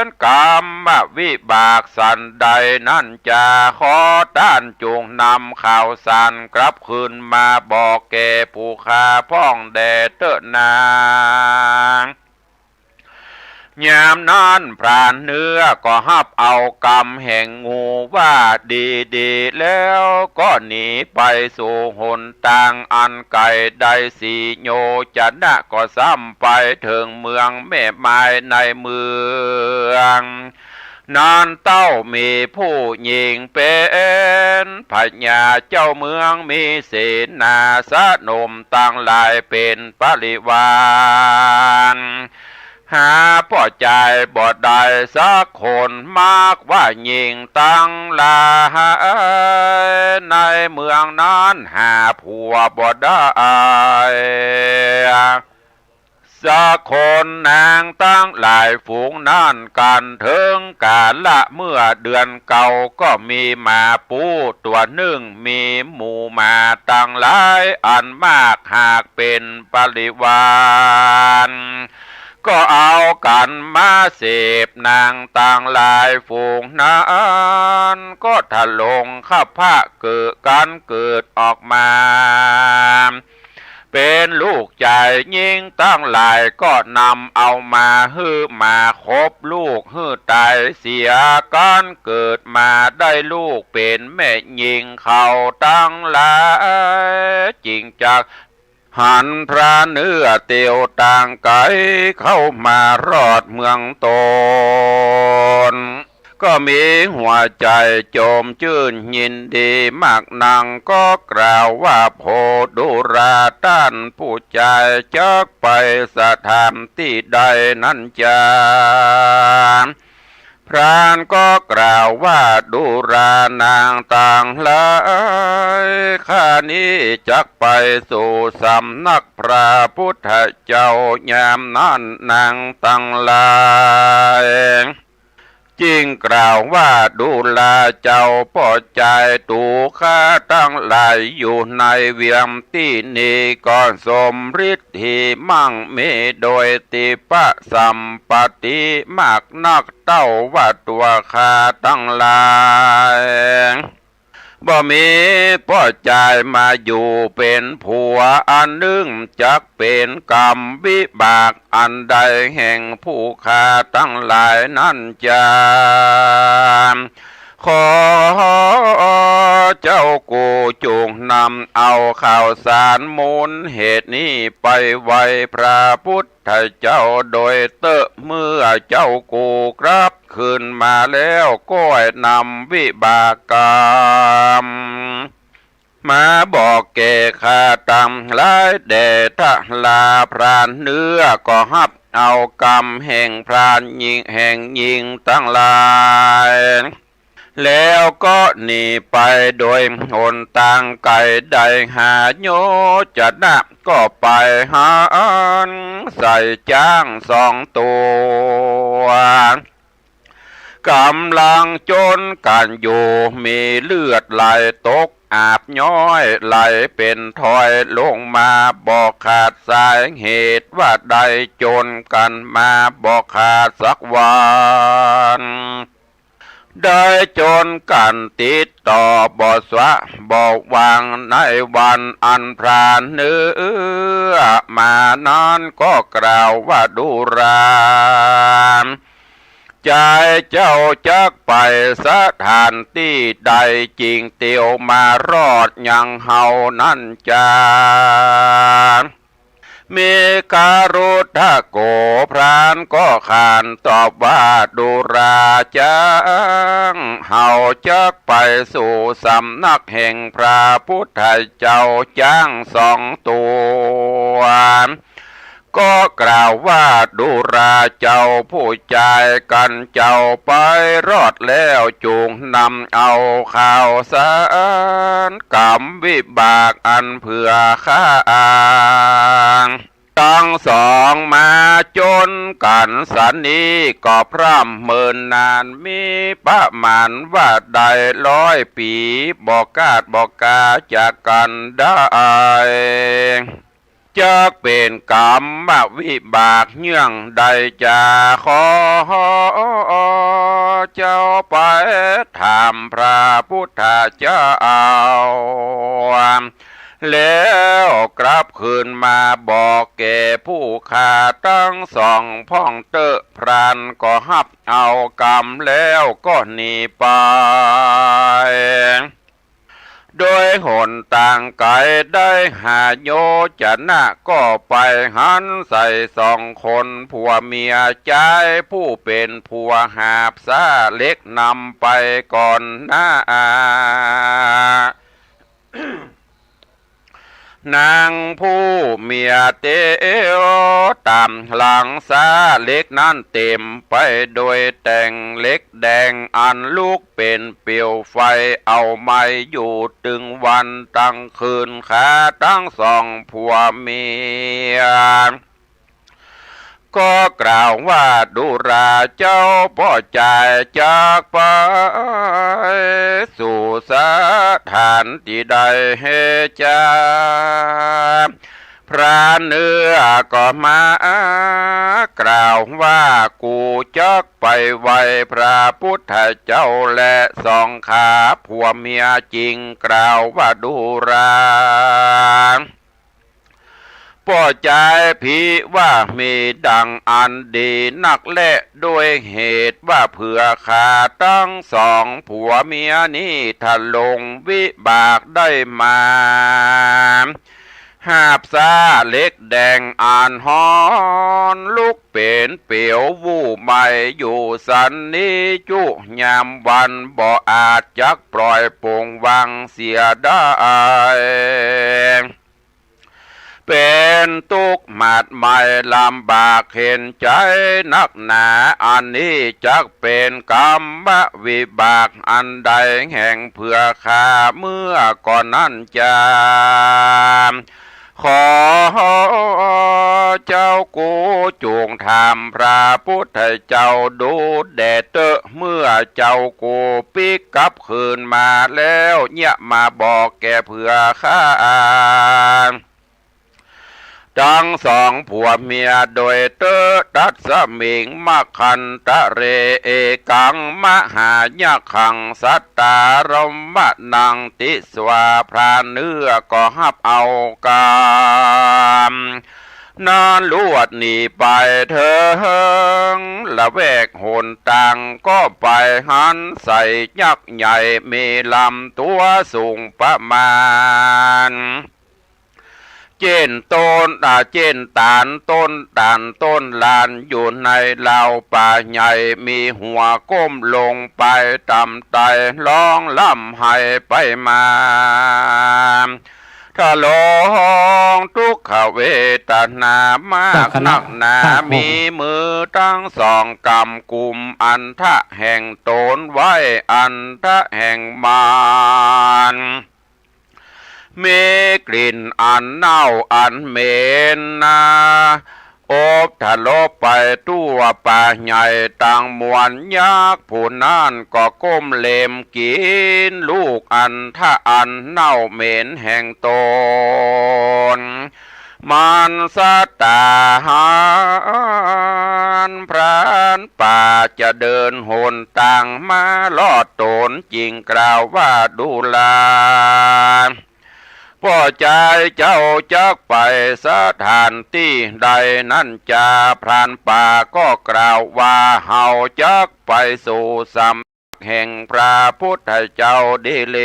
นกรรมวิบากสันใดนั้นจา ขอต้านจุ่งนำข่าวสารกลับคืนมาบอกแก่ผู้ข้าพ่องแด่เต๊อะนา ยามนั้นพรานเนื้อก็ฮับเอากำแห่งงูว่าดีๆ แล้วก็หนีไปสู่หนตางอันไก๋ได้สี่โยชนะ ก็ซ้ำไปเถิงเมืองแม่ไม้ในเมือง นั้นเต้ามีผู้ญิงเป๋นพญาเจ้าเมือง มีเสนาสนมตังหลายเป๋นปริวาร หาป้อจายบ่ได้สักคน มากว่าญิงตังหลายในเมืองนั้นหาผัวบ่ได้ ส สักคน นางตังหลายฝูงนั้น กั๋นเถิงกาละเมื่อเดือนเก่า ก็มีหมาปู๋ตั๋วนึ่ง มีหมู่หมาตังหลายอันมาก หากเป๋นปริวาร ก็เอากั๋นมาเสพ นางตังหลายฝูงนั้น ก็ทะลงคะพะเกิด กั๋นเกิดออกมา เป๋นลูกจายญิงตังหลาย ก็นำเอามาหื้อหมาขบลูกหื้อต๋ายเสีย กั๋นเกิดมาได้ลูกเป๋นแม่ญิง เขาตังหลายจึงจักหันพรานเตื้อเตียวตางไก๋ เข้ามารอดเมืองต๋น ก็มีหัวใจ๋จมจื้นยินดีมากนัก ก็กล่าวว่า โผดูราต้านผู้จาย จักไปสถานตี้ใดนั้นจา พรานก็กล่าวว่า ดูรานางตังหลาย ข้านี้จักไปสู่สำนักพระพุทธเจ้า ยามนั้นนางตังหลาย จึงกล่าวว่า ดูราเจ้าป้อจาย ตั๋วข้าตังหลายอยู่ในเวียงตี้นี้ ก็สมฤทธิมั่งมีโดยทิพย์สัมปัตติมากนัก เต้าว่าตั๋วข้าตังหลาย บ่มีป้อจายมาอยู่เป๋นผัวอันนึ่ง จักเป๋นกรรมวิบากอันใดแห่งผู้ข้าตังหลายนั้นจา ขอเจ้ากู๋จุ่งนำเอาข่าวสารมูลเหตุนี้ไปไหว้พระพุทธเจ้าโดยเต๊อะ เมื่อเจ้ากู๋กลับคืนมาแล้ว ก็ให้นำวิบากกรรม มาบอกแก่ข้าตังหลายแด่ทราพรานเตื้อ ก็ฮับเอากรรมแห่งพรานญิง แห่งญิงตังหลายแล้ว ก็หนีไปโดยหนตางไก๋ได้ห้าโยชนะ ก็ไปหันใส่จ๊างสองตั๋ว ก๋ำลังจ๋นกั๋นอยู่ มีเลือดไหลตกอาบย้อย ไหลเป๋นทอยลงมาบ่ขาดสาย เหตุว่าได้จ๋นกั๋นมาบ่ขาดสักวัน ได้จ๋นกั๋นติดต่อบ่สะบ่วาง ในวันอันพรานเตื้อมานั้น ก็กล่าวว่า ดูรา จายเจ้าจักไปสถานตี้ใด จึงเตียวมารอดยังเฮานั้นจา มีคฤทธโก พรานก็ขานตอบว่า ดูราจ๊าง เฮาจักไปสู่สำนักแห่งพระพุทธเจ้าจ๊างสองตั๋ว ก็กล่าวว่า ดูราเจ้าผู้จาย กั๋นเจ้าไปรอดแล้ว จุ่งนำเอาข่าวสารกรรมวิบากอันเผื่อข้าตังสองมาจ๋นกั๋นสันนี้ ก็พร่ำเมินนานมีประมาณว่าได้ร้อยปี๋ บ่ขาดบ่คาจากกั๋นได้ จักเป๋นกรรมวิบากเยื่องใดจา ขอเจ้าไปถามพระพุทธเจ้า แล้วกลับคืนมาบอกแก่ผู้ข้าตังสองพ่องเต๊อะ พรานก็ฮับเอากรรมแล้วก็หนีไป โดยหนตางไก๋ได้ห้าโยชนะ ก็ไปหันใส่สองคนผัวเมียจาย ผู้เป๋นผัวหาบซ้าเหล็กนำไปก่อนหน้า นางผู้เมียเตียวต๋ามหลังซ้าเหล็กนั้นเต๋มไปโดยแต่งเหล็กแดงอันลุกเป๋นเปลวไฟ เอาไหม้อยู่ตึงวันตึงคืน ข้าตังสองผัวเมีย ก็กล่าวว่า ดูราเจ้าป้อจายจักไปสู่สถานตี้ใดจา พรานเนื้อก็มากล่าวว่า กูจักไปไหว้พระปุทธเจ้าแลสองขาผัวเมีย จึงกล่าวว่า ดูราป้อจาย ผิว่ามีดังอันดีนักแล ด้วยเหตุว่าเผื่อข้าตังสองผัวเมียนี้ ถ้าลงวิบากได้มา หาบซ้าเหล็กแดงอันฮ้อน ลุกเป๋นเปลววู่ไหม้อยู่สันนี้จุยามวัน บ่อาจจักปล่อยปลงวางเสียได้ เป๋นตุ๊กข์หมาดไหม้ลำบากเข็ญใจ๋นักหนา อันนี้จักเป๋นกรรมวิบากอันใดแห่งเผื่อข้าเมื่อก่อนนั้นจา ขอเจ้ากูจุ่งถามพระปุทธเจ้าดูแด่เต๊อะ เมื่อเจ้ากูปิ๊กกลับคืนมาแล้ว เยียะมาบอกแก่เผื่อข้าตังสองผัวเมียโดยเต๊อะ ตัสมิง มะขันตะเร เอกัง มหายักขัง สัตตารัมมะนัง ติสวา พรานเนื้อก็ฮับเอากำนั้นลวดหนีไปเถิง ละแวกหนตางก็ไปหันใส่ยักษ์ใหญ่ มีลำตั๋วสูงประมาณ เจ้นต้น อ่า เจ้นต๋าลต้นต๋าลต้นลาน อยู่ในราวป่าใหญ่ มีหัวก้มลงไปต่ำไตร้องร่ำไห้ไปมา ทะลองทุกขเวทนามากนักหนา มีมือตังสองกำกุมอันทะแห่งต๋นไว้ อันทะแห่งมัน มีกลิ่นอันเน่าอันเหม็นนา อบทะลบไปทั่วป่าใหญ่ตังมวล ยักษ์ผู้นั้นก็ก้มเล็มกิ๋นลูกอันทะอันเน่าเหม็นแห่งต๋น มันสัตตาหารพรานป่าจะเดินหนตางมารอดต๋น จึงกล่าวว่า ดูราป้อจาย เจ้าจักไปสถานตี้ใดนั้นจา พรานป่าก็กล่าวว่า เฮาจักไปสู่สำ แห่งพระปุทธเจ้าดีเล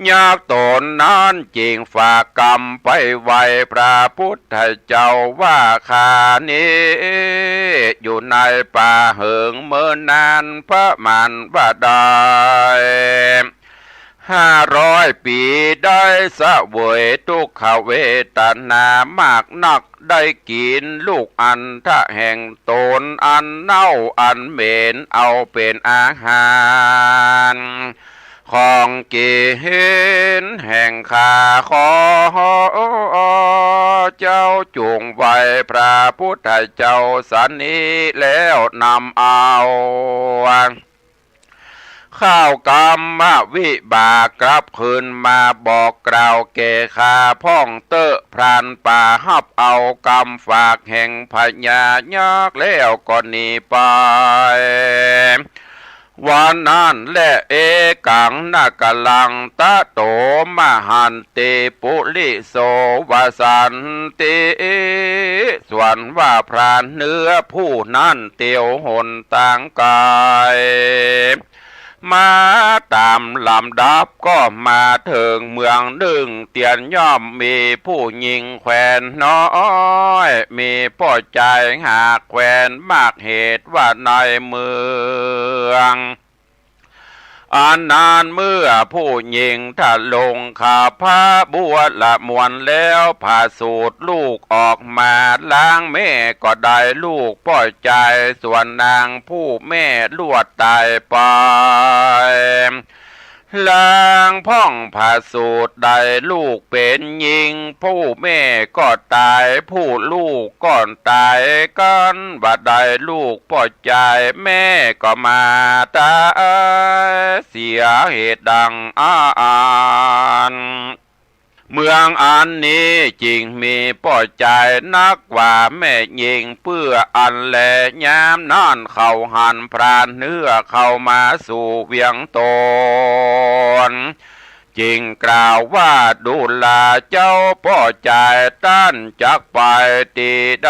ยักษ์ต๋นนั้นจึงฝากกำไปไหว้พระปุทธเจ้าว่า ข้านี้อยู่ในป่าเหิงเมินนานประมาณว่าได้ห้าร้อยปี๋ ได้เสวยทุกขเวทนามากนัก ได้กิ๋นลูกอันทะแห่งต๋นอันเน่าอันเหม็นเอาเป๋นอาหาร ของกิ๋นแห่งข้า ขอเจ้าจุ่งไหว้พระปุทธเจ้าสันนี้แล้วนำเอา ข้าวกรรมวิบากกลับคืนมาบอกกล่าวแก่ข้าพ่องเต๊อะ พรานป่าฮับเอากำฝากแห่งพญายักษ์แล้วก็หนีไป วันนั้นแล เอกัง นกรัง ตะโต มหันติ ปุริโส วสันติ ส่วนว่าพรานเนื้อผู้นั้นเตียวหนตางไก๋ มาต๋ามลำดับก็มาเถิงเมืองนึ่ง เตียนย่อมมีผู้ญิงแควนน้อยมีป้อจายหากแควนมาก เหตุว่าในเมืองอันนั้นเมื่อผู้ญิงทะลงคาพะบัวละมวลแล้ว ผะสูติลูกออกมา ล้างแม่ก็ได้ลูกป้อจาย ส่วนนางผู้แม่ลวดต๋ายไป ลางพ่องผะสูติได้ลูกเป๋นญิง ผู้แม่ก็ต๋าย ผู้ลูกก็ต๋าย กั๋นว่าได้ลูกป้อจาย แม่ก็มาต๋ายเสีย เหตุดังอั้น เมืองอันนี้จึงมีป้อจายนักกว่าแม่ญิง เปื้ออั้นแล ยามนั้นเขาหันพรานเนื้อเข้ามาสู่เวียงตน จึงกล่าวว่า ดูราเจ้าป้อจาย ต้านจักไปตี้ใด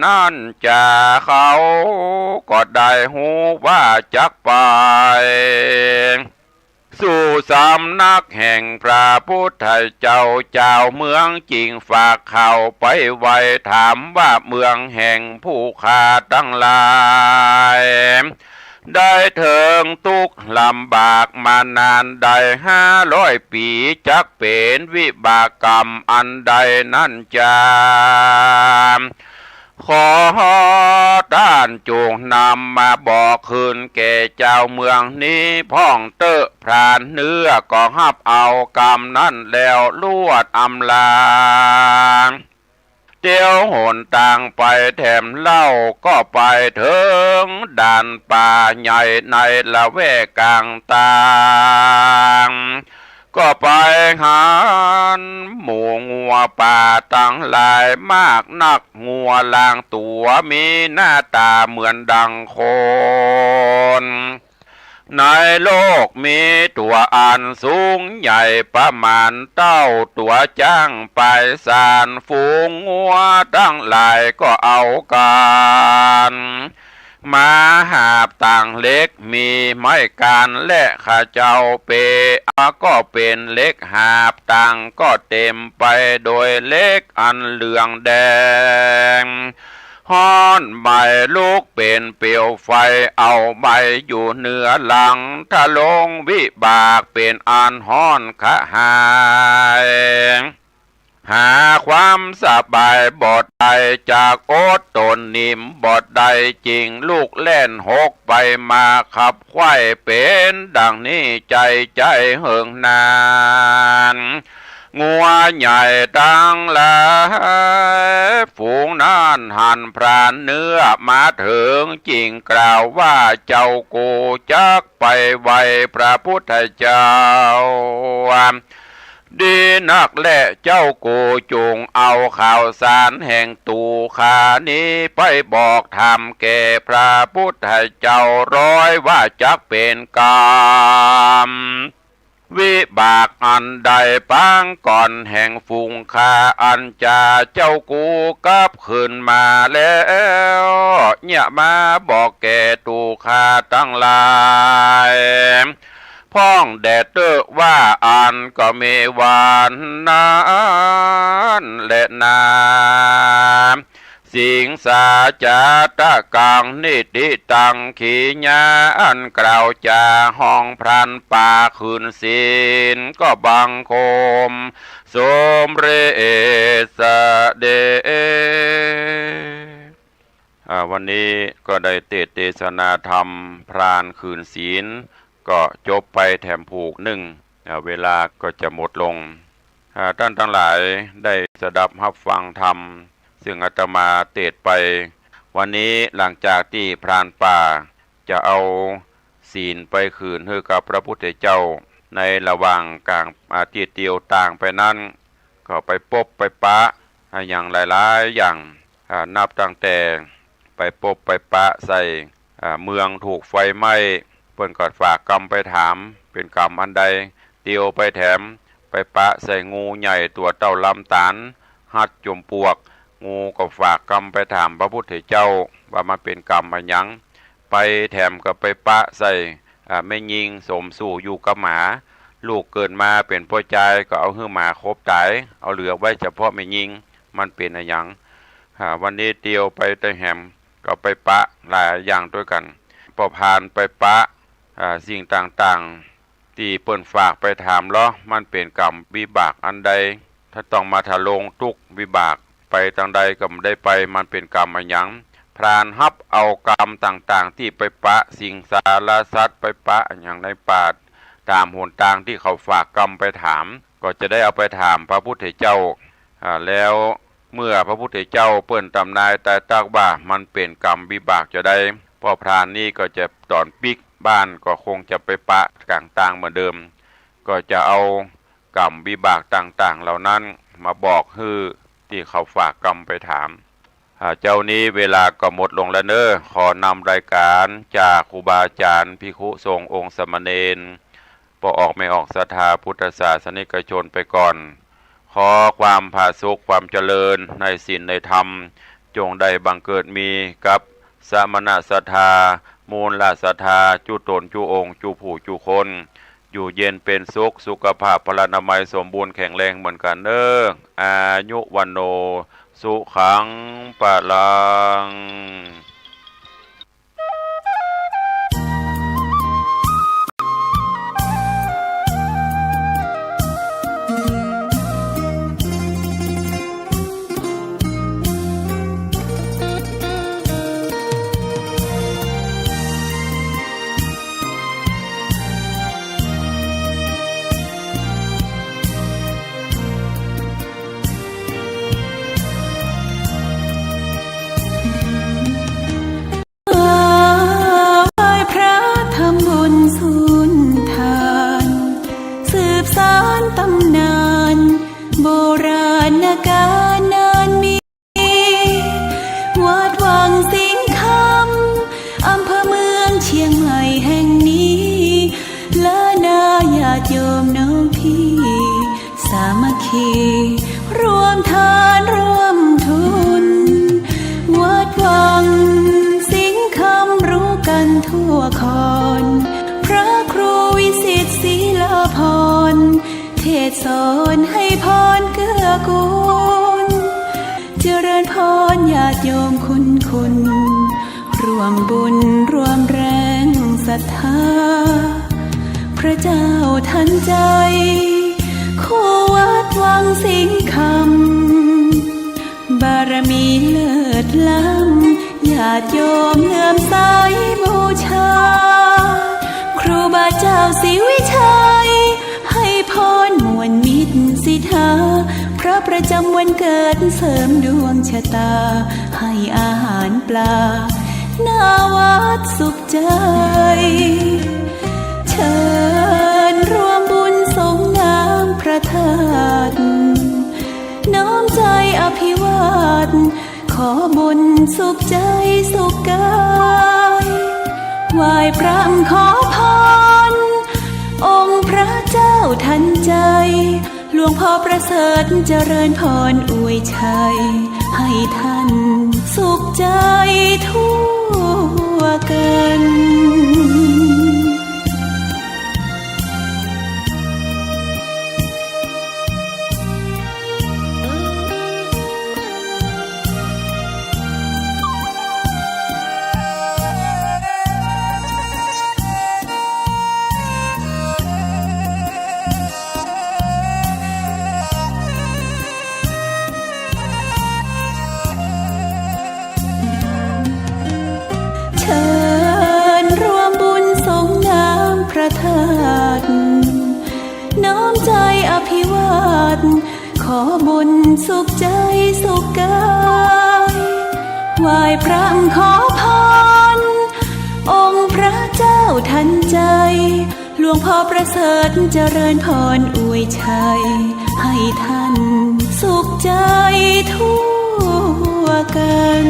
นั้นจา เขาก็ได้ฮู้ว่าจักไป สู่สำนักแห่งพระพุทธเจ้า จาวเมืองจึงฝากข่าวไปไหว้ถามว่า เมืองแห่งผู้ข้าตังหลาย ได้เถิงตุ๊กข์ลำบากมานานได้ห้าร้อยปี๋ จักเป๋นวิบากกรรมอันใดนั้นจา ขอต้านจงนำมาบอกคืนแก่จาวเมืองนี้พ่องเต๊อะ พรานเนื้อก็ฮับเอากำนั้นแล้วลวดอำลา เตียวหนตางไปแถมเล่า ก็ไปเถิงด่านป่าใหญ่ในละแวกก๋างตาง ก็ไปหันหมู่งัวป่าตังหลายมากนัก งัวลางตั๋วมีหน้าต๋าเหมือนดังคน ในโลกมีตั๋วอันสูงใหญ่ประมาณเต้าตั๋วจ๊างปายสาน ฝูงงัวตังหลายก็เอากั๋น มาหาบตางเหล็ก มีไม้กานและข้าเจ้าเปะ ก็เป๋นเหล็กหาบ ตางก็เต๋มไปโดยเหล็กอันเหลืองแดง ฮ้อนไหม้ลุกเป๋นเปลวไฟ เอาไหม้อยู่เหนือหลัง ทะลงวิบากเป๋นอันฮ้อนขะหาย หาความสบายบ่ได้ จักอดต๋นนิ่มบ่ได้ จึงลุกแล่นหกไปมาขับไขว้ เป๋นดังนี้ใจ๊ใจ๊เหิงนาน งัวใหญ่ตังหลายฝูงนั้นหันพรานเนื้อมาเถิง จึงกล่าวว่า เจ้ากูจักไปไหว้พระพุทธเจ้า ดีนักแล เจ้ากูจงเอาข่าวสารแห่งตั๋วข้านี้ไปบอกธรรมแก่พระพุทธเจ้า ร้อยว่าจักเป๋นกรรมวิบากอันใดปางก่อนแห่งฝูงข้า อันจาเจ้ากูกลับคืนมาแล้ว เนี่ยมาบอกแก่ตั๋วข้าตังหลาย พ่องแด่เต๊อะว่า อันก็มีวันนั้นแลนา สิงสาจาตะกัง นิฏฐิตัง ขีญา อันกล่าวจาฮ้องพรานป่าคืนศีล ก็บังคมสมเร็จเสด็จ อ่า วันนี้ก็ได้เตสน์เตสนาธรรมพรานคืนศีล ก็จบไปแถมผูกนึ่ง อ่า เวลาก็จะหมดลง อ่า ต้านตังหลายได้สดับฮับฟังธรรม ซึ่งอาตมาเตสน์ไป วันนี้หลังจากตี้พรานป่าจะเอาศีลไปคืนหื้อกับพระพุทธเจ้า ในระหว่างก๋าง อ่า ตี้เตียวตางไปนั้น ก็ไปปบไปปะ อ่า อย่างหลายๆ อย่าง อ่า นับตั้งแต่ไปปบไปปะใส่ อ่า เมืองถูกไฟไหม้ เปิ้นก็ฝากกำไปถาม เป๋นกำอันใด เตียวไปแถม ไปปะใส่งูใหญ่ตั๋วเต้าลำต๋าล ฮัดจมปวก งูก็ฝากกำไปถามพระพุทธเจ้า ว่ามันเป๋นกำอะหยัง ไปแถมก็ไปปะใส่ อ่า แม่ญิงสมสู่อยู่กับหมา ลูกเกิดมาเป๋นป้อจายก็เอาหื้อหมาขบต๋าย เอาเหลือไว้เฉพาะแม่ญิง มันเป๋นอะหยัง อ่า วันนี้เตียวไปตะแหมก็ไปปะหลายอย่างตวยกั๋น ป้อพรานไปปะ อ่า สิ่งต่างๆ ตี้เปิ้นฝากไปถามลอ มันเป๋นกรรมวิบากอันใด ถ้าต้องมาทะลงตุ๊กข์วิบาก ไปตางใดก็บ่ได้ไป มันเป๋นกรรมอะหยัง พรานฮับเอากรรมต่างๆ ตี้ไปปะสิงสารสัตว์ ไปปะอะหยังในป่า ต๋ามหนตางตี้เขาฝากกำไปถาม ก็จะได้เอาไปถามพระพุทธเจ้า อ่า แล้วเมื่อพระพุทธเจ้าเปิ้นตำนายตายตั๊กว่ามันเป๋นกรรมวิบากจาใด ป้อพรานนี้ก็จะต๋อนปิ๊กบ้านก็คงจะไปปะก๋างตางเหมือนเดิม ก็จะเอากรรมวิบากต่างๆ เหล่านั้นมาบอกหื้อตี้เขาฝากกำไปถาม อ่า เจ้านี้เวลาก็หมดลงแล้วเน้อ ขอนำรายก๋านจากครูบาอาจ๋ารย์ ภิกขุสงฆ์ องค์สามเณร ป้อออกแม่ออกศรัทธาพุทธศาสนิกชนไปก่อน ขอความผาสุกความเจริญในศีลในธรรม จงได้บังเกิดมีกับสมณศรัทธา มูลศรัทธา จุ๊ต๋นจุ๊องค์จุ๊ผู้จุ๊คน อยู่เย็นเป๋นสุข สุขภาพพลานามัยสมบูรณ์แข็งแรงเหมือนกั๋นเน้อ อายุวัณโณ สุขัง พลังไหว้พระทำบุญสุนทาน สืบสานต๋ำนาน โบราณกาลนานมี วัดวังสิงห์คำ อำเภอเมืองเชียงใหม่แห่งนี้ ล้านนาญาติโยมน้องพี่ สามัคคี ร่วมทานร่วมทุน วัดวังสิงห์คำรู้กั๋นทั่วคอน พระครูวิสิตศิลาภรณ์ เทศน์สอนให้พรเกื้อกูล เจริญพรญาติโยมคุณคุณ ร่วมบุญร่วมแรงศรัทธา พระเจ้าทันใจ คู่วัดวังสิงห์คำ บารมีเลิศล้ำ ญาติโยมเลื่อมใสบูชา ครูบาเจ้าศรีวิชัย ให้พรม่วนมิตรสิทธา พระประจำวันเกิดเสริมดวงชะตา ให้อาหารปลา หน้าวัดสุขใจ เชิญร่วมบุญสรงน้ำพระธาตุ น้อมใจอภิวาท ขอบุญสุขใจสุขกาย ไหว้พระขอพร องค์พระเจ้าทันใจ หลวงพ่อประเสริฐเจริญพรอวยชัย ให้ท่านสุขใจทั่วกั๋น เชิญร่วมบุญสรงน้ำพระธาตุ น้อมใจอภิวาท ขอบุญสุขใจสุขกาย ไหว้พระขอพร องค์พระเจ้าทันใจ หลวงพ่อประเสริฐเจริญพรอวยชัย ให้ท่านสุขใจทั่วกั๋น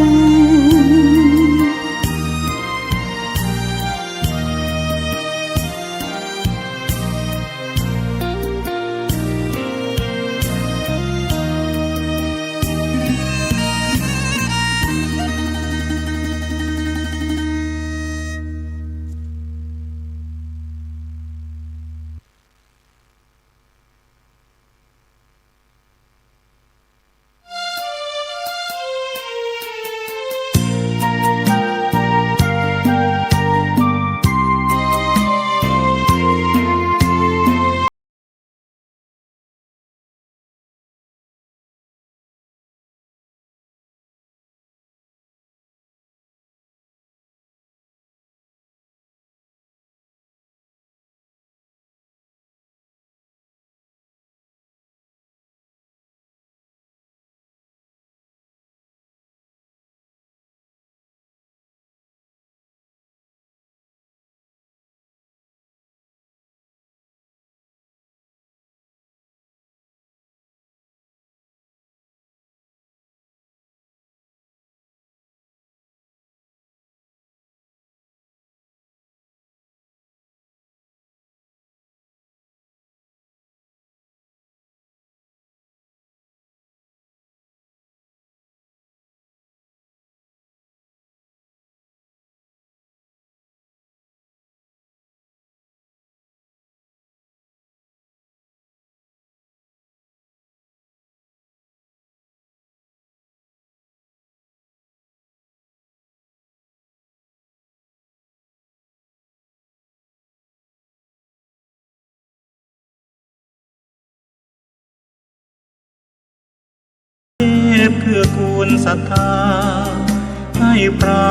อกูลศรัทธา ให้พระ